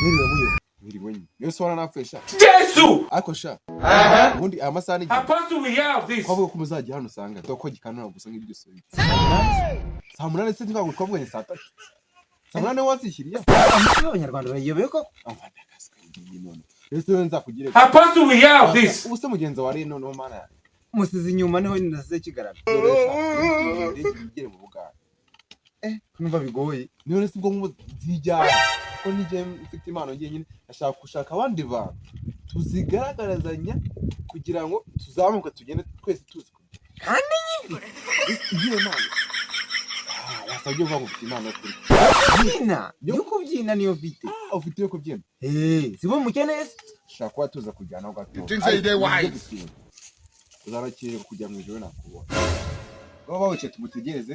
Mwiriwe muyo. Mwiriwe nyine. Niyo sora napfuye sha. Jesu! Ariko sha, ubundi aya masaha ni Apostle, we hear of this. twavuga ko muzajya hano usanga doko gikanura gusa nk'ibyo usubira. Saa 8 se ntabwo twavuganye saa 3? Saa 8 wazishyiriye? Amaso y'Abanyarwanda barayobeye koko. Amfata akazi kanjye none. Ese wowe nzakugire? Apostle, we hear of this. Ubu se mugenzi wa rero noneho, Mana yanjye. Musize inyuma, niho nasize kigaragara. Dore sha, indege yigere mu Bugande. Numva bigoye. None se ubwo nk'ubu nzijyana ko nijye mfite impano njyenyine? Ndashaka gushaka abandi bantu tuzigaragarizanya kugira ngo tuzamuke, tugende twese tuzi kubyina. Kandi Iyihe mpano? Ah, wasabye uvuga ngo ufite impano yo kurya. Kubyina, yo kubyina niyo mfite. Ah, ufite iyo kubyina. Eh, sibo mukeneye se? Ushobora kuba tuza kujyana gato. You think say they wise? Uzabakirira kujya mu ijoro nakubona. Baba wicaye tumutegereze.